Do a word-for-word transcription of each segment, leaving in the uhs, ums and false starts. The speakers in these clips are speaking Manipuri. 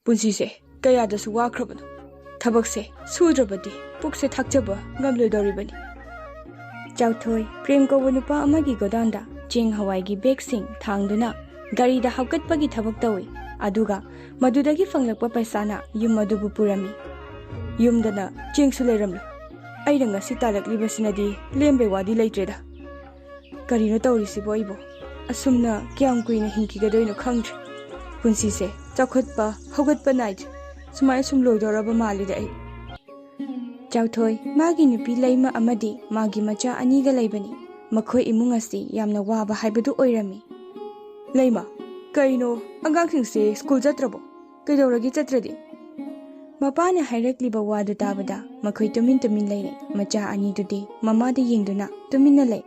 ꯄꯨꯟꯁꯤꯁꯦ ꯀꯌꯥꯗꯁꯨ ꯋꯥꯈ꯭ꯔꯕꯅꯣ꯫ ꯊꯕꯛꯁꯦ ꯁꯨꯗ꯭ꯔꯕꯗꯤ ꯄꯨꯛꯁꯦ ꯊꯥꯛꯆꯕ ꯉꯝꯂꯣꯏꯗꯧꯔꯤꯕꯅꯤ꯫ ꯆꯥꯎꯊꯣꯏ ꯄ꯭ꯔꯦꯝ ꯀꯧꯕ ꯅꯨꯄꯥ ꯑꯃꯒꯤ ꯒꯣꯗꯥꯎꯟꯗ ꯆꯦꯡ ꯍꯋꯥꯏꯒꯤ ꯕꯦꯒꯁꯤꯡ ꯊꯥꯡꯗꯨꯅ ꯒꯥꯔꯤꯗ ꯍꯥꯞꯀꯠꯄꯒꯤ ꯊꯕꯛ ꯇꯧꯏ꯫ ꯑꯗꯨꯒ ꯃꯗꯨꯗꯒꯤ ꯐꯪꯂꯛꯄ ꯄꯩꯁꯥꯅ ꯌꯨꯝ ꯑꯗꯨꯕꯨ ꯄꯨꯔꯝꯃꯤ꯫ ꯌꯨꯝꯗꯅ ꯆꯦꯡꯁꯨ ꯂꯩꯔꯝꯂꯣꯏ꯫ ꯑꯩꯅ ꯉꯁꯤ ꯇꯥꯜꯂꯛꯂꯤꯕꯁꯤꯅꯗꯤ ꯂꯦꯝꯕꯩ ꯋꯥꯗꯤ ꯂꯩꯇ꯭ꯔꯦꯗ꯫ ꯀꯔꯤꯅꯣ ꯇꯧꯔꯤꯁꯤꯕꯣ ꯑꯩꯕꯣ? ꯑꯁꯨꯝꯅ ꯀꯌꯥꯝ ꯀꯨꯏꯅ ꯍꯤꯡꯈꯤꯒꯗꯣꯏꯅꯣ ꯈꯪꯗ꯭ꯔꯦ꯫ ꯄꯨꯟꯁꯤꯁꯦ ꯆꯥꯎꯈꯠꯄ ꯍꯧꯒꯠꯄ ꯅꯥꯏꯗ꯭ꯔꯦ꯫ ꯁꯨꯃꯥꯏꯅ ꯁꯨꯝ ꯂꯣꯏꯗꯧꯔꯕ ꯃꯥꯜꯂꯤꯗ ꯑꯩ꯫ ꯆꯥꯎꯊꯣꯏ ꯃꯥꯒꯤ ꯅꯨꯄꯤ ꯂꯩꯃ ꯑꯃꯗꯤ ꯃꯥꯒꯤ ꯃꯆꯥ ꯑꯅꯤꯒ ꯂꯩꯕꯅꯤ꯫ ꯃꯈꯣꯏ ꯏꯃꯨꯡ ꯑꯁꯤ ꯌꯥꯝꯅ ꯋꯥꯕ ꯍꯥꯏꯕꯗꯨ ꯑꯣꯏꯔꯝꯃꯤ꯫ ꯂꯩꯃ, ꯀꯩꯅꯣ, ꯑꯉꯥꯡꯁꯤꯡꯁꯦ ꯁ꯭ꯀꯨꯜ ꯆꯠꯇ꯭ꯔꯕꯣ? ꯀꯩꯗꯧꯔꯒꯦ ꯆꯠꯇ꯭ꯔꯗꯤ? ꯃꯄꯥꯅ ꯍꯥꯏꯔꯛꯂꯤꯕ ꯋꯥꯗꯨ ꯇꯥꯕꯗ ꯃꯈꯣꯏ ꯇꯨꯃꯤꯟ ꯇꯨꯃꯤꯟ ꯂꯩꯔꯦ꯫ ꯃꯆꯥ ꯑꯅꯤꯗꯨꯗꯤ ꯃꯃꯥꯗ ꯌꯦꯡꯗꯨꯅ ꯇꯨꯃꯤꯟꯅ ꯂꯩ꯫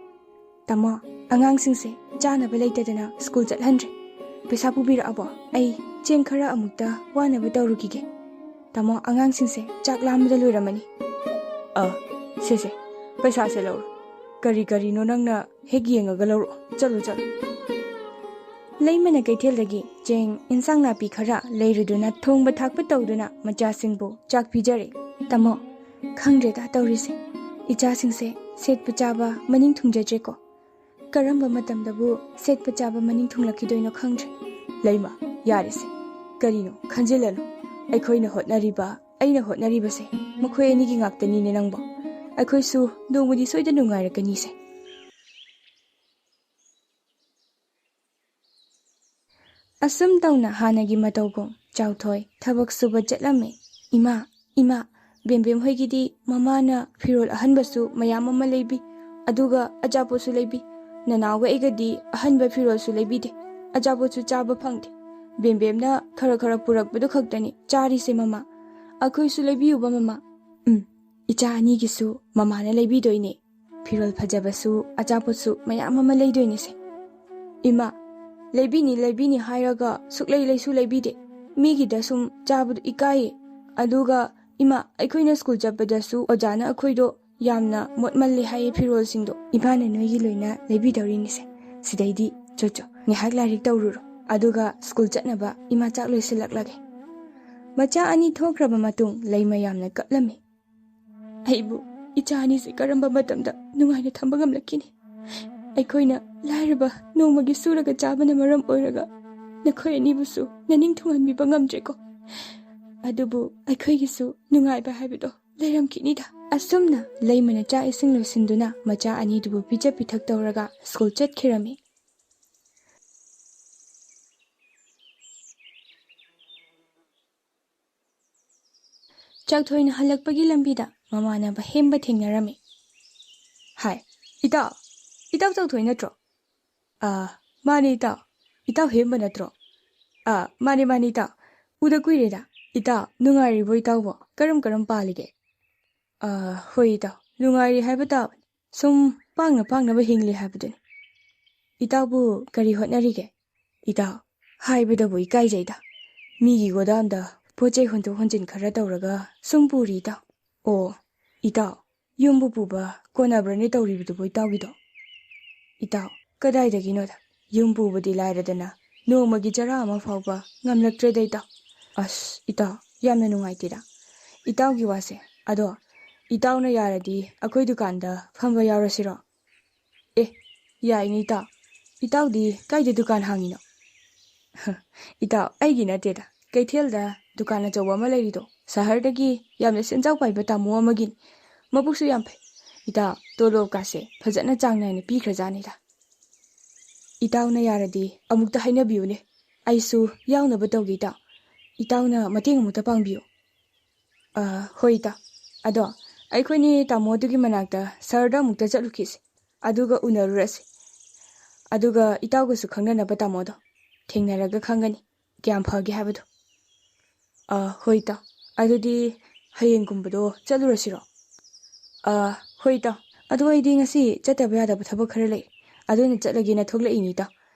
ꯇꯥꯃꯣ, ꯑꯉꯥꯡꯁꯤꯡꯁꯦ ꯆꯥꯅꯕ ꯂꯩꯇꯗꯅ ꯁ꯭ꯀꯨꯜ ꯆꯠꯍꯟꯗ꯭ꯔꯦ꯫ ꯄꯩꯁꯥ ꯄꯨꯕꯤꯔꯛꯑꯕꯣ? ꯑꯩ ꯆꯦꯡ ꯈꯔ ꯑꯃꯨꯛꯇ ꯋꯥꯅꯕ ꯇꯧꯔꯨꯈꯤꯒꯦ꯫ ꯇꯥꯃꯣ, ꯑꯉꯥꯡꯁꯤꯡꯁꯦ ꯆꯥꯛ ꯂꯥꯝꯕꯗ ꯂꯣꯏꯔꯝꯃꯅꯤ꯫ ꯑ, ꯁꯦ ꯁꯦ, ꯄꯩꯁꯥꯁꯦ ꯂꯧꯔꯣ꯫ ꯀꯔꯤ ꯀꯔꯤꯅꯣ ꯅꯪꯅ ꯍꯦꯛ ꯌꯦꯡꯉꯒ ꯂꯧꯔꯛꯑꯣ꯫ ꯆꯠꯂꯣ, ꯆꯠꯂꯣ꯫ ꯂꯩꯃꯅ ꯀꯩꯊꯦꯜꯗꯒꯤ ꯆꯦꯡ, ꯏꯟꯁꯥꯡ ꯅꯥꯄꯤ ꯈꯔ ꯂꯩꯔꯨꯗꯨꯅ ꯊꯣꯡꯕ ꯊꯥꯛꯄ ꯇꯧꯗꯨꯅ ꯃꯆꯥꯁꯤꯡꯕꯨ ꯆꯥꯛ ꯄꯤꯖꯔꯦ꯫ ꯇꯥꯃꯣ, ꯈꯪꯗ꯭ꯔꯦꯗ ꯇꯧꯔꯤꯁꯦ꯫ ꯏꯆꯥꯁꯤꯡꯁꯦ ꯁꯦꯠꯄ ꯆꯥꯕ ꯃꯅꯤꯡ ꯊꯨꯡꯖꯗ꯭ꯔꯦꯀꯣ꯫ ꯀꯔꯝꯕ ꯃꯇꯝꯗꯕꯨ ꯁꯦꯠꯄ ꯆꯥꯕ ꯃꯅꯤꯡ ꯊꯨꯡꯂꯛꯈꯤꯗꯣꯏꯅꯣ ꯈꯪꯗ꯭ꯔꯦ꯫ ꯂꯩꯃ, ꯌꯥꯔꯦꯁꯦ꯫ ꯀꯔꯤꯅꯣ ꯈꯟꯖꯤꯜꯂꯅꯨ꯫ ꯑꯩꯈꯣꯏꯅ ꯍꯣꯠꯅꯔꯤꯕ, ꯑꯩꯅ ꯍꯣꯠꯅꯔꯤꯕꯁꯦ ꯃꯈꯣꯏ ꯑꯅꯤꯒꯤ ꯉꯥꯛꯇꯅꯤꯅꯦ ꯅꯪꯕꯣ꯫ ꯑꯩꯈꯣꯏꯁꯨ ꯅꯣꯡꯃꯗꯤ ꯁꯣꯏꯗꯅ ꯅꯨꯡꯉꯥꯏꯔꯛꯀꯅꯤꯁꯦ꯫ ꯑꯁꯨꯝ ꯇꯧꯅ ꯍꯥꯟꯅꯒꯤ ꯃꯇꯧꯒꯨꯝ ꯆꯥꯎꯊꯣꯏ ꯊꯕꯛ ꯁꯨꯕ ꯆꯠꯂꯝꯃꯤ꯫ ꯏꯃꯥ, ꯏꯃꯥ, ꯕꯦꯝꯕꯦꯝ ꯍꯣꯏꯒꯤꯗꯤ ꯃꯃꯥꯅ ꯐꯤꯔꯣꯜ ꯑꯍꯟꯕꯁꯨ ꯃꯌꯥꯝ ꯑꯃ ꯂꯩꯕꯤ, ꯑꯗꯨꯒ ꯑꯆꯥꯄꯣꯠꯁꯨ ꯂꯩꯕꯤ꯫ ꯅꯅꯥꯎꯒ ꯑꯩꯒꯗꯤ ꯑꯍꯟꯕ ꯐꯤꯔꯣꯜꯁꯨ ꯂꯩꯕꯤꯗꯦ, ꯑꯆꯥꯄꯣꯠꯁꯨ ꯆꯥꯕ ꯐꯪꯗꯦ꯫ ꯕꯦꯝꯕꯦꯝꯅ ꯈꯔ ꯈꯔ ꯄꯨꯔꯛꯄꯗꯨ ꯈꯛꯇꯅꯤ ꯆꯥꯔꯤꯁꯦ ꯃꯃꯥ꯫ ꯑꯩꯈꯣꯏꯁꯨ ꯂꯩꯕꯤꯌꯨꯕ ꯃꯃꯥ꯫ ꯎꯝ, ꯏꯆꯥ ꯑꯅꯤꯒꯤꯁꯨ ꯃꯃꯥꯅ ꯂꯩꯕꯤꯗꯣꯏꯅꯦ꯫ ꯐꯤꯔꯣꯜ ꯐꯖꯕꯁꯨ ꯑꯆꯥꯄꯣꯠꯁꯨ ꯃꯌꯥꯝ ꯑꯃ ꯂꯩꯗꯣꯏꯅꯦꯁꯦ꯫ ꯏꯃꯥ, ꯂꯩꯕꯤꯅꯤ ꯂꯩꯕꯤꯅꯤ ꯍꯥꯏꯔꯒ ꯁꯨꯛꯂꯩ ꯂꯩꯁꯨ ꯂꯩꯕꯤꯗꯦ꯫ ꯃꯤꯒꯤꯗ ꯁꯨꯝ ꯆꯥꯕꯗꯨ ꯏꯀꯥꯏꯌꯦ꯫ ꯑꯗꯨꯒ ꯏꯃꯥ, ꯑꯩꯈꯣꯏꯅ ꯁ꯭ꯀꯨꯜ ꯆꯠꯄꯗꯁꯨ ꯑꯣꯖꯥꯅ ꯑꯩꯈꯣꯏꯗꯣ ꯌꯥꯝꯅ ꯃꯣꯠꯃꯜꯂꯦ ꯍꯥꯏꯌꯦ ꯐꯤꯔꯣꯜꯁꯤꯡꯗꯣ꯫ ꯏꯃꯥꯅ ꯅꯣꯏꯒꯤ ꯂꯣꯏꯅ ꯂꯩꯕꯤꯗꯧꯔꯤꯅꯤꯁꯦ꯫ ꯁꯤꯗꯩꯗꯤ ꯆꯣ ꯆꯣ, ꯉꯥꯏꯍꯥꯛ ꯂꯥꯏꯔꯤꯛ ꯇꯧꯔꯨꯔꯣ꯫ ꯑꯗꯨꯒ ꯁ꯭ꯀꯨꯜ ꯆꯠꯅꯕ ꯏꯃꯥ ꯆꯥꯛ ꯂꯣꯏꯁꯤꯜꯂꯛꯂꯒꯦ꯫ ꯃꯆꯥ ꯑꯅꯤ ꯊꯣꯛꯈ꯭ꯔꯕ ꯃꯇꯨꯡ ꯂꯩꯃ ꯌꯥꯝꯅ ꯀꯞꯂꯝꯃꯤ꯫ "ꯑꯩꯕꯨ ꯏꯆꯥ ꯑꯅꯤꯁꯦ ꯀꯔꯝꯕ ꯃꯇꯝꯗ ꯅꯨꯡꯉꯥꯏꯅ ꯊꯝꯕ ꯉꯝꯂꯛꯈꯤꯅꯤ? ꯑꯩꯈꯣꯏꯅ ꯂꯥꯏꯔꯕ ꯅꯣꯡꯃꯒꯤ ꯁꯨꯔꯒ ꯆꯥꯕꯅ ꯃꯔꯝ ꯑꯣꯏꯔꯒ ꯅꯈꯣꯏ ꯑꯅꯤꯕꯨꯁꯨ ꯅꯅꯤꯡ ꯊꯨꯡꯍꯟꯕꯤꯕ ꯉꯝꯗ꯭ꯔꯦꯀꯣ꯫ ꯑꯗꯨꯕꯨ ꯑꯩꯈꯣꯏꯒꯤꯁꯨ ꯅꯨꯡꯉꯥꯏꯕ ꯍꯥꯏꯕꯗꯣ ꯂꯩꯔꯝꯈꯤꯅꯤꯗ꯫" ꯑꯁꯨꯝꯅ ꯂꯩꯃꯅ ꯆꯥꯛ ꯏꯁꯤꯡ ꯂꯣꯏꯁꯤꯟꯗꯨꯅ ꯃꯆꯥ ꯑꯅꯤꯗꯨꯕꯨ ꯄꯤꯖ ꯄꯤꯊꯛ ꯇꯧꯔꯒ ꯁ꯭ꯀꯨꯜ ꯆꯠꯈꯤꯔꯝꯃꯤ꯫ ꯆꯥꯛꯊꯣꯏꯅ ꯍꯜꯂꯛꯄꯒꯤ ꯂꯝꯕꯤꯗ ꯃꯃꯥꯟꯅꯕ ꯍꯦꯝꯕ ꯊꯦꯡꯅꯔꯝꯃꯤ꯫ "ꯍꯥꯏ, ꯏꯇꯥꯎ, ꯏꯇꯥꯎ ꯆꯥꯛꯊꯣꯏ ꯅꯠꯇ꯭ꯔꯣ?" "ꯑꯥ, ꯃꯥꯅꯦ ꯏꯇꯥꯎ꯫ ꯏꯇꯥꯎ ꯍꯦꯝꯕ ꯅꯠꯇ꯭ꯔꯣ?" "ꯑꯥ, ꯃꯥꯅꯦ, ꯃꯥꯅꯦ ꯏꯇꯥꯎ꯫ ꯎꯗ ꯀꯨꯏꯔꯦꯗ꯫ ꯏꯇꯥꯎ, ꯅꯨꯡꯉꯥꯏꯔꯤꯕꯣ ꯏꯇꯥꯎꯕꯣ? ꯀꯔꯝ ꯀꯔꯝ ꯄꯥꯜꯂꯤꯒꯦ?" "ꯑꯥ, ꯍꯣꯏ ꯏꯇꯥꯎ, ꯅꯨꯡꯉꯥꯏꯔꯤ ꯍꯥꯏꯕ ꯇꯥꯕꯅꯤ꯫ ꯁꯨꯝ ꯄꯥꯡꯅ ꯄꯥꯡꯅꯕ ꯍꯤꯡꯂꯤ ꯍꯥꯏꯕꯗꯨꯅꯤ꯫ ꯏꯇꯥꯎꯕꯨ ꯀꯔꯤ ꯍꯣꯠꯅꯔꯤꯒꯦ?" "ꯏꯇꯥꯎ, ꯍꯥꯏꯕꯗꯕꯨ ꯏꯀꯥꯏꯖꯩꯗ꯫ ꯃꯤꯒꯤ ꯒꯣꯗꯥꯎꯟꯗ ꯄꯣꯠ ꯆꯩ ꯍꯣꯟꯗꯣꯛ ꯍꯣꯟꯖꯤꯟ ꯈꯔ ꯇꯧꯔꯒ ꯁꯨꯝ ꯄꯨꯔꯤ ꯏꯇꯥꯎ꯫" "ꯑꯣ, ꯏꯇꯥꯎ, ꯌꯨꯝꯕꯨ ꯄꯨꯕ ꯀꯣꯟꯅꯕ꯭ꯔꯅꯦ ꯇꯧꯔꯤꯕꯗꯨꯕꯨ ꯏꯇꯥꯎꯒꯤꯗꯣ?" "ꯏꯇꯥꯎ, ꯀꯗꯥꯏꯗꯒꯤꯅꯣꯗ꯫ ꯌꯨꯝ ꯄꯨꯕꯗꯤ ꯂꯥꯏꯔꯗꯅ ꯅꯣꯡꯃꯒꯤ ꯆꯔꯥ ꯑꯃ ꯐꯥꯎꯕ ꯉꯝꯂꯛꯇ꯭ꯔꯦꯗ ꯏꯇꯥꯎ꯫" "ꯑꯁ, ꯏꯇꯥꯎ, ꯌꯥꯝꯅ ꯅꯨꯡꯉꯥꯏꯇꯦꯗ ꯏꯇꯥꯎꯒꯤ ꯋꯥꯁꯦ꯫ ꯑꯗꯣ ꯏꯇꯥꯎꯅ ꯌꯥꯔꯗꯤ ꯑꯩꯈꯣꯏ ꯗꯨꯀꯥꯟꯗ ꯐꯝꯕ ꯌꯥꯎꯔꯁꯤꯔꯣ?" "ꯑꯦ, ꯌꯥꯏꯅꯦ ꯏꯇꯥꯎ꯫ ꯏꯇꯥꯎꯗꯤ ꯀꯥꯏꯗ ꯗꯨꯀꯥꯟ ꯍꯥꯡꯉꯤꯅꯣ?" "ꯏꯇꯥꯎ, ꯑꯩꯒꯤ ꯅꯠꯇꯦꯗ, ꯀꯩꯊꯦꯜꯗ ꯗꯨꯀꯥꯟ ꯑꯆꯧꯕ ꯑꯃ ꯂꯩꯔꯤꯗꯣ, ꯁꯍꯔꯗꯒꯤ ꯌꯥꯝꯅ ꯁꯦꯟꯖꯥꯎ ꯄꯥꯏꯕ ꯇꯥꯃꯣ ꯑꯃꯒꯤꯅꯤ꯫ ꯃꯕꯨꯛꯁꯨ ꯌꯥꯝ ꯐꯩ꯫ ꯏꯇꯥꯎ, ꯇꯣꯂꯣꯞꯀꯥꯁꯦ ꯐꯖꯅ ꯆꯥꯡ ꯅꯥꯏꯅ ꯄꯤꯈ꯭ꯔꯖꯥꯠꯅꯤꯗ꯫ ꯏꯇꯥꯎꯅ ꯌꯥꯔꯗꯤ ꯑꯃꯨꯛꯇ ꯍꯥꯏꯅꯕꯤꯌꯨꯅꯦ꯫ ꯑꯩꯁꯨ ꯌꯥꯎꯅꯕ ꯇꯧꯒꯦ ꯏꯇꯥꯎ꯫ ꯏꯇꯥꯎꯅ ꯃꯇꯦꯡ ꯑꯃꯨꯛꯇ ꯄꯥꯡꯕꯤꯌꯨ꯫" "ꯑ, ꯍꯣꯏ ꯏꯇꯥꯎ꯫ ꯑꯗꯣ ꯑꯩꯈꯣꯏꯅꯤ ꯇꯥꯃꯣꯗꯨꯒꯤ ꯃꯅꯥꯛꯇ ꯁꯍꯔꯗ ꯑꯃꯨꯛꯇ ꯆꯠꯂꯨꯈꯤꯁꯦ꯫ ꯑꯗꯨꯒ ꯎꯅꯔꯨꯔꯁꯦ꯫ ꯑꯗꯨꯒ ꯏꯇꯥꯎꯒꯁꯨ ꯈꯪꯅꯅꯕ ꯇꯥꯃꯣꯗꯣ꯫ ꯊꯦꯡꯅꯔꯒ ꯈꯪꯒꯅꯤ ꯀꯌꯥꯝ ꯐꯒꯦ ꯍꯥꯏꯕꯗꯣ꯫" "ꯑ, ꯍꯣꯏ ꯏꯇꯥꯎ꯫ ꯑꯗꯨꯗꯤ ꯍꯌꯦꯡꯒꯨꯝꯕꯗꯣ ꯆꯠꯂꯨꯔꯁꯤꯔꯣ?" "ꯑ, ꯍꯣꯏ ꯏꯇꯥꯎ꯫ ꯑꯗꯣ ꯑꯩꯗꯤ ꯉꯁꯤ ꯆꯠꯇꯕ ꯌꯥꯗꯕ ꯊꯕꯛ ꯈꯔ ꯂꯩ꯫ ꯑꯗꯨꯅ ꯆꯠꯂꯒꯦꯅ ꯊꯣꯛꯂꯛꯏꯅꯤ ꯏꯇꯥꯎ꯫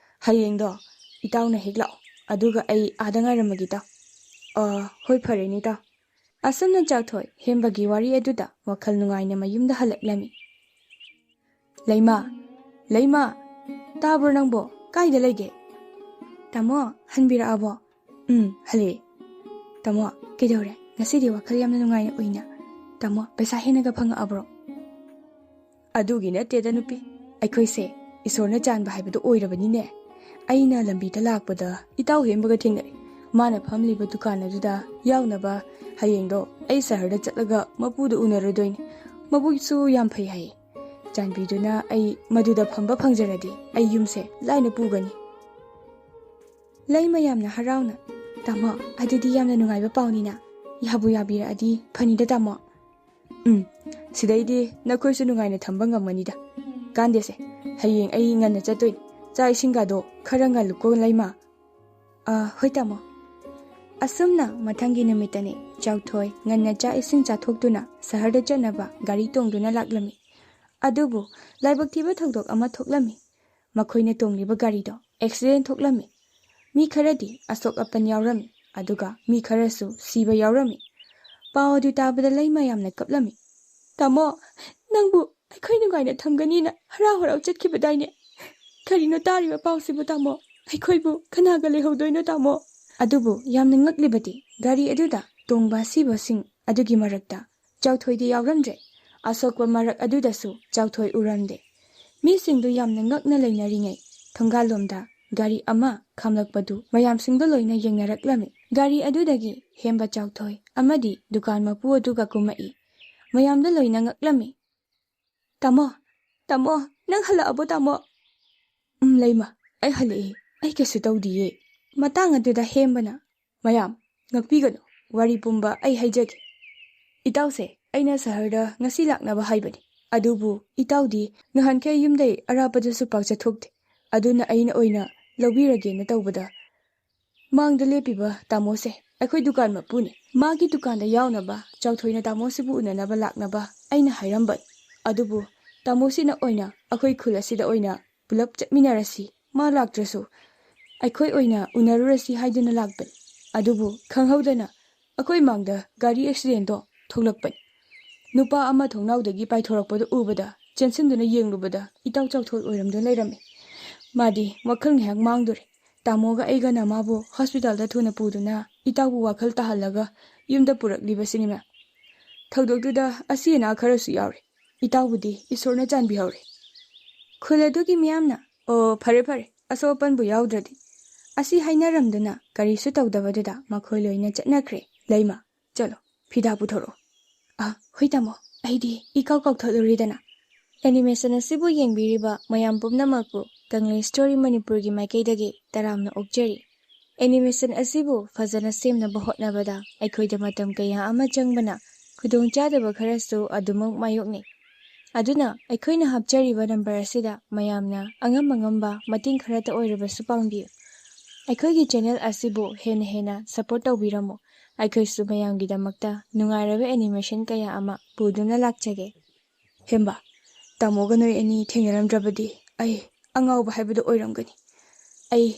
ꯍꯌꯦꯡꯗꯣ ꯏꯇꯥꯎꯅ ꯍꯦꯛ ꯂꯥꯛꯑꯣ꯫ ꯑꯗꯨꯒ ꯑꯩ ꯑꯥꯗ ꯉꯥꯏꯔꯝꯃꯒꯦ ꯏꯇꯥꯎ꯫" "ꯑ, ꯍꯣꯏ, ꯐꯔꯦꯅꯦ ꯏꯇꯥꯎ꯫" ꯑꯁꯨꯝꯅ ꯆꯥꯛꯊꯣꯏ ꯍꯦꯝꯕꯒꯤ ꯋꯥꯔꯤ ꯑꯗꯨꯗ ꯋꯥꯈꯜ ꯅꯨꯡꯉꯥꯏꯅ ꯃꯌꯨꯝꯗ ꯍꯜꯂꯛꯂꯝꯃꯤ꯫ "ꯂꯩꯃ, ꯂꯩꯃ, ꯇꯥꯕ꯭ꯔꯣ ꯅꯪꯕꯣ? ꯀꯥꯏꯗ ꯂꯩꯒꯦ?" "ꯇꯥꯃꯣ, ꯍꯟꯕꯤꯔꯛꯑꯕꯣ?" "ꯎꯝ, ꯍꯜꯂꯛꯑꯦ꯫" ꯇꯥꯃꯣ, ꯀꯩꯗꯧꯔꯦ? ꯉꯁꯤꯗꯤ ꯋꯥꯈꯜ ꯌꯥꯝꯅ ꯅꯨꯡꯉꯥꯏꯅ ꯎꯏꯅ꯫ ꯇꯥꯃꯣ, ꯄꯩꯁꯥ ꯍꯦꯟꯅꯒ ꯐꯪꯉꯛꯑꯕ꯭ꯔꯣ? ꯑꯗꯨꯒꯤ ꯅꯠꯇꯦꯗ ꯅꯨꯄꯤ, ꯑꯩꯈꯣꯏꯁꯦ ꯏꯁꯣꯔꯅ ꯆꯥꯟꯕ ꯍꯥꯏꯕꯗꯨ ꯑꯣꯏꯔꯕꯅꯤꯅꯦ꯫ ꯑꯩꯅ ꯂꯝꯕꯤꯗ ꯂꯥꯛꯄꯗ ꯏꯇꯥꯎ ꯍꯦꯝꯕꯒ ꯊꯦꯡꯅꯔꯦ꯫ ꯃꯥꯅ ꯐꯝꯂꯤꯕ ꯗꯨꯀꯥꯟ ꯑꯗꯨꯗ ꯌꯥꯎꯅꯕ ꯍꯌꯦꯡꯗꯣ ꯑꯩ ꯁꯍꯔꯗ ꯆꯠꯂꯒ ꯃꯄꯨꯗꯨ ꯎꯅꯔꯨꯗꯣꯏꯅꯤ꯫ ꯃꯕꯨꯛꯁꯨ ꯌꯥꯝ ꯐꯩ ꯍꯥꯏꯌꯦ꯫ ꯆꯥꯟꯕꯤꯗꯨꯅ ꯑꯩ ꯃꯗꯨꯗ ꯐꯝꯕ ꯐꯪꯖꯔꯗꯤ ꯑꯩ ꯌꯨꯝꯁꯦ ꯂꯥꯏꯅ ꯄꯨꯒꯅꯤ꯫ ꯂꯩꯃ ꯌꯥꯝꯅ ꯍꯔꯥꯎꯅ, "ꯇꯥꯃꯣ, ꯑꯗꯨꯗꯤ ꯌꯥꯝꯅ ꯅꯨꯡꯉꯥꯏꯕ ꯄꯥꯎꯅꯤꯅ꯫ ꯌꯥꯕꯨ ꯌꯥꯕꯤꯔꯛꯑꯗꯤ ꯐꯅꯤꯗ ꯇꯥꯃꯣ꯫ ꯎꯝ, ꯁꯤꯗꯩꯗꯤ ꯅꯈꯣꯏꯁꯨ ꯅꯨꯡꯉꯥꯏꯅ ꯊꯝꯕ ꯉꯝꯃꯅꯤꯗ꯫ ꯀꯥꯟꯗꯦꯁꯦ, ꯍꯌꯦꯡ ꯑꯩ ꯉꯟꯅ ꯆꯠꯇꯣꯏꯅꯤ꯫ ꯆꯥꯛ ꯏꯁꯤꯡꯒꯗꯣ ꯈꯔ ꯉꯜꯂꯨꯀꯣ ꯂꯩꯃ꯫" "ꯑ, ꯍꯣꯏ ꯇꯥꯃꯣ꯫" ꯑꯁꯨꯝꯅ ꯃꯊꯪꯒꯤ ꯅꯨꯃꯤꯠꯇꯅꯤ ꯆꯥꯎꯊꯣꯏ ꯉꯟꯅ ꯆꯥꯛ ꯏꯁꯤꯡ ꯆꯥꯊꯣꯛꯇꯨꯅ ꯁꯍꯔꯗ ꯆꯠꯅꯕ ꯒꯥꯔꯤ ꯇꯣꯡꯗꯨꯅ ꯂꯥꯛꯂꯝꯃꯤ꯫ ꯑꯗꯨꯕꯨ ꯂꯥꯏꯕꯛ ꯊꯤꯕ ꯊꯧꯗꯣꯛ ꯑꯃ ꯊꯣꯛꯂꯝꯃꯤ꯫ ꯃꯈꯣꯏꯅ ꯇꯣꯡꯂꯤꯕ ꯒꯥꯔꯤꯗꯣ ꯑꯦꯛꯁꯤꯗꯦꯟ ꯊꯣꯛꯂꯝꯃꯤ꯫ ꯃꯤ ꯈꯔꯗꯤ ꯑꯁꯣꯛ ꯑꯄꯟ ꯌꯥꯎꯔꯝꯃꯤ, ꯑꯗꯨꯒ ꯃꯤ ꯈꯔꯁꯨ ꯁꯤꯕ ꯌꯥꯎꯔꯝꯃꯤ꯫ ꯄꯥꯎ ꯑꯗꯨ ꯇꯥꯕꯗ ꯂꯩꯃ ꯌꯥꯝꯅ ꯀꯞꯂꯝꯃꯤ꯫ "ꯇꯥꯃꯣ, ꯅꯪꯕꯨ ꯑꯩꯈꯣꯏ ꯅꯨꯡꯉꯥꯏꯅ ꯊꯝꯒꯅꯤꯅ ꯍꯔꯥꯎ ꯍꯔꯥꯎ ꯆꯠꯈꯤꯕꯗꯥꯏꯅꯦ? ꯀꯔꯤꯅꯣ ꯇꯥꯔꯤꯕ ꯄꯥꯎꯁꯤꯕꯨ ꯇꯥꯃꯣ? ꯑꯩꯈꯣꯏꯕꯨ ꯀꯅꯥꯒ ꯂꯩꯍꯧꯗꯣꯏꯅꯣ ꯇꯥꯃꯣ?" ꯑꯗꯨꯕꯨ ꯌꯥꯝꯅ ꯉꯛꯂꯤꯕꯗꯤ ꯒꯥꯔꯤ ꯑꯗꯨꯗ ꯇꯣꯡꯕ ꯑꯁꯤꯕꯁꯤꯡ ꯑꯗꯨꯒꯤ ꯃꯔꯛꯇ ꯆꯥꯎꯊꯣꯏꯗꯤ ꯌꯥꯎꯔꯝꯗ꯭ꯔꯦ꯫ ꯑꯁꯣꯛꯄ ꯃꯔꯛ ꯑꯗꯨꯗꯁꯨ ꯆꯥꯎꯊꯣꯏ ꯎꯔꯝꯗꯦ꯫ ꯃꯤꯁꯤꯡꯗꯨ ꯌꯥꯝꯅ ꯉꯛꯅ ꯂꯩꯅꯔꯤꯉꯩ ꯊꯣꯡꯒꯥꯜꯂꯣꯝꯗ ꯒꯥꯔꯤ ꯑꯃ ꯈꯥꯝꯂꯛꯄꯗꯨ ꯃꯌꯥꯝꯁꯤꯡꯗꯣ ꯂꯣꯏꯅ ꯌꯦꯡꯅꯔꯛꯂꯝꯃꯤ꯫ ꯒꯥꯔꯤ ꯑꯗꯨꯗꯒꯤ ꯍꯦꯝꯕ ꯆꯥꯎꯊꯣꯏ ꯑꯃꯗꯤ ꯗꯨꯀꯥꯟ ꯃꯄꯨ ꯑꯗꯨꯒ ꯀꯨꯝꯃꯛꯏ꯫ ꯃꯌꯥꯝꯗꯣ ꯂꯣꯏꯅ ꯉꯛꯂꯝꯃꯤ꯫ "ꯇꯥꯃꯣ, ꯇꯥꯃꯣ, ꯅꯪ ꯍꯜꯂꯛꯑꯕꯣ ꯇꯥꯃꯣ?" "ꯎꯝ ꯂꯩꯃ, ꯑꯩ ꯍꯜꯂꯛꯑꯦ꯫ ꯑꯩ ꯀꯩꯁꯨ ꯇꯧꯗꯤꯌꯦ꯫" ꯃꯇꯥꯡ ꯑꯗꯨꯗ ꯍꯦꯝꯕꯅ, "ꯃꯌꯥꯝ, ꯉꯛꯄꯤꯒꯅꯨ, ꯋꯥꯔꯤ ꯄꯨꯝꯕ ꯑꯩ ꯍꯥꯏꯖꯒꯦ꯫ ꯏꯇꯥꯎꯁꯦ ꯑꯩꯅ ꯁꯍꯔꯗ ꯉꯁꯤ ꯂꯥꯛꯅꯕ ꯍꯥꯏꯕꯅꯤ꯫ ꯑꯗꯨꯕꯨ ꯏꯇꯥꯎꯗꯤ ꯅꯍꯥꯟꯈꯩ ꯌꯨꯝꯗꯩ ꯑꯔꯥꯞꯄꯗꯁꯨ ꯄꯥꯛ ꯆꯠꯊꯣꯛꯇꯦ꯫ ꯑꯗꯨꯅ ꯑꯩꯅ ꯑꯣꯏꯅ ꯂꯧꯕꯤꯔꯒꯦꯅ ꯇꯧꯕꯗ, ꯃꯥꯡꯗ ꯂꯦꯞꯄꯤꯕ ꯇꯥꯃꯣꯁꯦ ꯑꯩꯈꯣꯏ ꯗꯨꯀꯥꯟ ꯃꯄꯨꯅꯤ꯫ ꯃꯥꯒꯤ ꯗꯨꯀꯥꯟꯗ ꯌꯥꯎꯅꯕ ꯆꯥꯎꯊꯣꯏꯅ ꯇꯥꯃꯣꯁꯤꯕꯨ ꯎꯅꯅꯕ ꯂꯥꯛꯅꯕ ꯑꯩꯅ ꯍꯥꯏꯔꯝꯕꯅꯤ꯫ ꯑꯗꯨꯕꯨ ꯇꯥꯃꯣꯁꯤꯅ ꯑꯣꯏꯅ ꯑꯩꯈꯣꯏ ꯈꯨꯜ ꯑꯁꯤꯗ ꯑꯣꯏꯅ ꯄꯨꯂꯞ ꯆꯠꯃꯤꯟꯅꯔꯁꯤ, ꯃꯥ ꯂꯥꯛꯇ꯭ꯔꯁꯨ ꯑꯩꯈꯣꯏ ꯑꯣꯏꯅ ꯎꯅꯔꯨꯔꯁꯤ ꯍꯥꯏꯗꯨꯅ ꯂꯥꯛꯄꯅꯤ꯫ ꯑꯗꯨꯕꯨ ꯈꯪꯍꯧꯗꯅ ꯑꯩꯈꯣꯏ ꯃꯥꯡꯗ ꯒꯥꯔꯤ ꯑꯦꯛꯁꯤꯗꯦꯟꯗꯣ ꯊꯣꯛꯂꯛꯄꯅꯤ꯫ ꯅꯨꯄꯥ ꯑꯃ ꯊꯣꯡꯅꯥꯎꯗꯒꯤ ꯄꯥꯏꯊꯣꯔꯛꯄꯗꯨ ꯎꯕꯗ ꯆꯦꯟꯁꯤꯟꯗꯨꯅ ꯌꯦꯡꯂꯨꯕꯗ ꯏꯇꯥꯎ ꯆꯥꯎꯊꯣꯏ ꯑꯣꯏꯔꯝꯗꯨꯅ ꯂꯩꯔꯝꯃꯤ꯫ ꯃꯥꯗꯤ ꯋꯥꯈꯜ ꯉꯥꯏꯍꯥꯛ ꯃꯥꯡꯗꯨꯔꯦ꯫ ꯇꯥꯃꯣꯒ ꯑꯩꯒꯅ ꯃꯥꯕꯨ ꯍꯣꯁꯄꯤꯇꯥꯜꯗ ꯊꯨꯅ ꯄꯨꯗꯨꯅ ꯏꯇꯥꯎꯕꯨ ꯋꯥꯈꯜ ꯇꯥꯍꯜꯂꯒ ꯌꯨꯝꯗ ꯄꯨꯔꯛꯂꯤꯕꯁꯤꯅꯤ, ꯃꯦꯝ꯫ ꯊꯧꯗꯣꯛꯇꯨꯗ ꯑꯁꯤ ꯑꯅꯥ ꯈꯔꯁꯨ ꯌꯥꯎꯔꯦ꯫ ꯏꯇꯥꯎꯕꯨꯗꯤ ꯏꯁꯣꯔꯅ ꯆꯥꯟꯕꯤꯍꯧꯔꯦ꯫ ꯈꯨꯜ ꯑꯗꯨꯒꯤ ꯃꯤꯌꯥꯝꯅ, "ꯑꯣ, ꯐꯔꯦ ꯐꯔꯦ, ꯑꯁꯣꯛ ꯑꯄꯟꯕꯨ ꯌꯥꯎꯗ꯭ꯔꯗꯤ"꯫ ꯑꯁꯤ ꯍꯥꯏꯅꯔꯝꯗꯨꯅ ꯀꯔꯤꯁꯨ ꯇꯧꯗꯕꯗꯨꯗ ꯃꯈꯣꯏ ꯂꯣꯏꯅ ꯆꯠꯅꯈ꯭ꯔꯦ꯫ "ꯂꯩꯃ, ꯆꯠꯂꯣ, ꯐꯤꯗꯥ ꯄꯨꯊꯣꯔꯛꯑꯣ"꯫ "ꯑ, ꯍꯣꯏ ꯇꯥꯃꯣ, ꯑꯩꯗꯤ ꯏꯀꯥꯎ ꯀꯥꯎꯊꯣꯛꯂꯨꯔꯤꯗꯅ"꯫ ꯑꯦꯅꯤꯃꯦꯁꯟ ꯑꯁꯤꯕꯨ ꯌꯦꯡꯕꯤꯔꯤꯕ ꯃꯌꯥꯝ ꯄꯨꯝꯅꯃꯛꯄꯨ ꯀꯪꯂꯩ ꯁ꯭ꯇꯣꯔꯤ ꯃꯅꯤꯄꯨꯔꯒꯤ ꯃꯥꯏꯀꯩꯗꯒꯤ ꯇꯔꯥꯝꯅ ꯑꯣꯛꯆꯔꯤ꯫ ꯑꯦꯅꯤꯃꯦꯁꯟ ꯑꯁꯤꯕꯨ ꯐꯖꯅ ꯁꯦꯝꯅꯕ ꯍꯣꯠꯅꯕꯗ ꯑꯩꯈꯣꯏꯗ ꯃꯇꯝ ꯀꯌꯥ ꯑꯃ ꯆꯪꯕꯅ ꯈꯨꯗꯣꯡꯆꯥꯗꯕ ꯈꯔꯁꯨ ꯑꯗꯨꯃꯛ ꯃꯥꯌꯣꯛꯅꯩ꯫ ꯑꯗꯨꯅ ꯑꯩꯈꯣꯏꯅ ꯍꯥꯞꯆꯔꯤꯕ ꯅꯝꯕꯔ ꯑꯁꯤꯗ ꯃꯌꯥꯝꯅ ꯑꯉꯝ ꯑꯉꯝꯕ ꯃꯇꯦꯡ ꯈꯔꯇ ꯑꯣꯏꯔꯕꯁꯨ ꯄꯥꯡꯕꯤꯌꯨ꯫ ꯑꯩꯈꯣꯏꯒꯤ ꯆꯦꯅꯦꯜ ꯑꯁꯤꯕꯨ ꯍꯦꯟꯅ ꯍꯦꯟꯅ ꯁꯄꯣꯔꯠ ꯇꯧꯕꯤꯔꯝꯃꯨ꯫ ꯑꯩꯈꯣꯏꯁꯨ ꯃꯌꯥꯝꯒꯤꯗꯃꯛꯇ ꯅꯨꯡꯉꯥꯏꯔꯕ ꯑꯦꯅꯤꯃꯦꯁꯟ ꯀꯌꯥ ꯑꯃ ꯄꯨꯗꯨꯅ ꯂꯥꯛꯆꯒꯦ꯫ ꯍꯦꯝꯕ, ꯇꯥꯃꯣꯒ ꯅꯣꯏ ꯑꯅꯤ ꯊꯦꯡꯅꯔꯝꯗ꯭ꯔꯕꯗꯤ ꯑꯩ ꯑꯉꯥꯎꯕ ꯍꯥꯏꯕꯗꯨ ꯑꯣꯏꯔꯝꯒꯅꯤ꯫ ꯑꯩ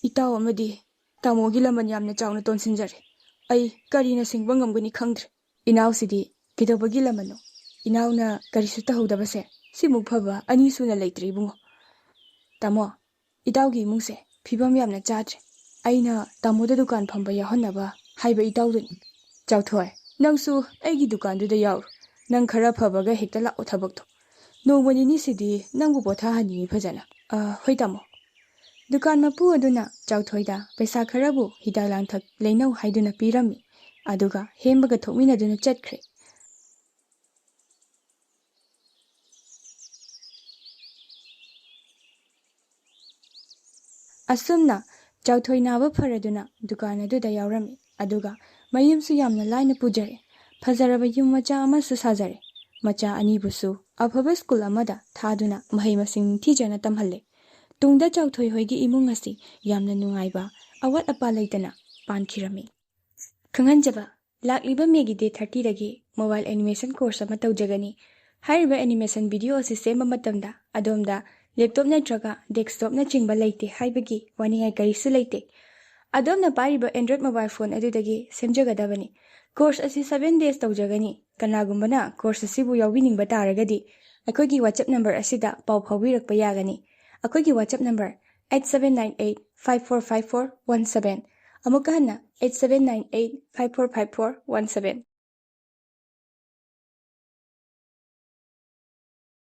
ꯏꯇꯥꯎ ꯑꯃꯗꯤ ꯇꯥꯃꯣꯒꯤ ꯂꯃꯟ ꯌꯥꯝꯅ ꯆꯥꯎꯅ ꯇꯣꯟꯁꯤꯟꯖꯔꯦ꯫ ꯑꯩ ꯀꯔꯤꯅ ꯁꯤꯡꯕ ꯉꯝꯒꯅꯤ ꯈꯪꯗ꯭ꯔꯦ꯫ ꯏꯅꯥꯎꯁꯤꯗꯤ ꯀꯩꯗꯧꯕꯒꯤ ꯂꯃꯟꯅꯣ? ꯏꯅꯥꯎꯅ ꯀꯔꯤꯁꯨ ꯇꯧꯍꯧꯗꯕꯁꯦ ꯁꯤꯃꯨꯛ ꯐꯕ ꯑꯅꯤ ꯁꯨꯅ ꯂꯩꯇ꯭ꯔꯤ, ꯏꯕꯨꯡꯉꯣ꯫ ꯇꯥꯃꯣ, ꯏꯇꯥꯎꯒꯤ ꯏꯃꯨꯡꯁꯦ ꯐꯤꯕꯝ ꯌꯥꯝꯅ ꯆꯥꯗ꯭ꯔꯦ꯫ ꯑꯩꯅ ꯇꯥꯃꯣꯗ ꯗꯨꯀꯥꯟ ꯐꯝꯕ ꯌꯥꯎꯍꯟꯅꯕ ꯍꯥꯏꯕ ꯏꯇꯥꯎꯗꯨꯅꯤ꯫ ꯆꯥꯎꯊꯣꯏ, ꯅꯪꯁꯨ ꯑꯩꯒꯤ ꯗꯨꯀꯥꯟꯗꯨꯗ ꯌꯥꯎꯔꯨ꯫ ꯅꯪ ꯈꯔ ꯐꯕꯒ ꯍꯦꯛꯇ ꯂꯥꯛꯑꯣ ꯊꯕꯛꯇꯣ꯫ ꯅꯣꯡꯃ ꯅꯤꯅꯤꯁꯤꯗꯤ ꯅꯪꯕꯨ ꯄꯣꯊꯥꯍꯟꯅꯤꯡꯉꯤ ꯐꯖꯅ꯫ ꯑ, ꯍꯣꯏ ꯇꯥꯃꯣ꯫ ꯗꯨꯀꯥꯟ ꯃꯄꯨ ꯑꯗꯨꯅ ꯆꯥꯎꯊꯣꯏꯗ ꯄꯩꯁꯥ ꯈꯔꯕꯨ ꯍꯤꯗꯥꯛ ꯂꯥꯡꯊꯛ ꯂꯩꯅꯧ ꯍꯥꯏꯗꯨꯅ ꯄꯤꯔꯝꯃꯤ꯫ ꯑꯗꯨꯒ ꯍꯦꯝꯕꯒ ꯊꯣꯛꯃꯤꯟꯅꯗꯨꯅ ꯆꯠꯈ꯭ꯔꯦ꯫ ꯑꯁꯨꯝꯅ ꯆꯥꯎꯊꯣꯏ ꯅꯥꯕ ꯐꯔꯗꯨꯅ ꯗꯨꯀꯥꯟ ꯑꯗꯨꯗ ꯌꯥꯎꯔꯝꯃꯤ꯫ ꯑꯗꯨꯒ ꯃꯌꯨꯝꯁꯨ ꯌꯥꯝꯅ ꯂꯥꯏꯅ ꯄꯨꯖꯔꯦ꯫ ꯐꯖꯔꯕ ꯌꯨꯝ ꯃꯆꯥ ꯑꯃꯁꯨ ꯁꯥꯖꯔꯦ꯫ ꯃꯆꯥ ꯑꯅꯤꯕꯨꯁꯨ ꯑꯐꯕ ꯁ꯭ꯀꯨꯜ ꯑꯃꯗ ꯊꯥꯗꯨꯅ ꯃꯍꯩ ꯃꯁꯤꯡ ꯅꯤꯡꯊꯤꯖꯅ ꯇꯝꯍꯜꯂꯦ꯫ ꯇꯨꯡꯗ ꯆꯥꯎꯊꯣꯏ ꯍꯣꯏꯒꯤ ꯏꯃꯨꯡ ꯑꯁꯤ ꯌꯥꯝꯅ ꯅꯨꯡꯉꯥꯏꯕ, ꯑꯋꯥꯠ ꯑꯄꯥ ꯂꯩꯇꯅ ꯄꯥꯟꯈꯤꯔꯝꯃꯤ꯫ ꯈꯪꯍꯟꯖꯕ, ꯂꯥꯛꯂꯤꯕ ꯃꯦꯒꯤ ꯗꯦꯠ ꯊꯥꯔꯇꯤꯗꯒꯤ ꯃꯣꯕꯥꯏꯜ ꯑꯦꯅꯤꯃꯦꯁꯟ ꯀꯣꯔꯁ ꯑꯃ ꯇꯧꯖꯒꯅꯤ꯫ ꯍꯥꯏꯔꯤꯕ ꯑꯦꯅꯤꯃꯦꯁꯟ ꯚꯤꯗꯤꯑꯣ ꯑꯁꯤ ꯁꯦꯝꯕ ꯃꯇꯝꯗ ꯑꯗꯣꯝꯗ ꯂꯦꯞꯇꯣꯞ ꯅꯠꯇ꯭ꯔꯒ ꯗꯦꯁꯛꯇꯣꯞꯅꯆꯤꯡꯕ ꯂꯩꯇꯦ ꯍꯥꯏꯕꯒꯤ ꯋꯥꯅꯤꯡꯉꯥꯏ ꯀꯔꯤꯁꯨ ꯂꯩꯇꯦ꯫ ꯑꯗꯣꯝꯅ ꯄꯥꯏꯔꯤꯕ ꯑꯦꯟꯗ꯭ꯔꯣꯏꯗ ꯃꯣꯕꯥꯏꯜ ꯐꯣꯟ ꯑꯗꯨꯗꯒꯤ ꯁꯦꯝꯖꯒꯗꯕꯅꯤ꯫ ꯀꯣꯔꯁ ꯑꯁꯤ ꯁꯚꯦꯟ ꯗꯦꯖ ꯇꯧꯖꯒꯅꯤ꯫ ꯀꯅꯥꯒꯨꯝꯕꯅ ꯀꯣꯔꯁ ꯑꯁꯤꯕꯨ ꯌꯥꯎꯕꯤꯅꯤꯡꯕ ꯇꯥꯔꯒꯗꯤ ꯑꯩꯈꯣꯏꯒꯤ ꯋꯥꯆꯞ ꯅꯝꯕꯔ ꯑꯁꯤꯗ ꯄꯥꯎ ꯐꯥꯎꯕꯤꯔꯛꯄ ꯌꯥꯒꯅꯤ꯫ ꯑꯩꯈꯣꯏꯒꯤ WhatsApp number eight seven nine eight five four five four one seven. ꯑꯃꯨꯛꯀ ꯍꯟꯅ, eight seven nine eight five four five four one seven꯫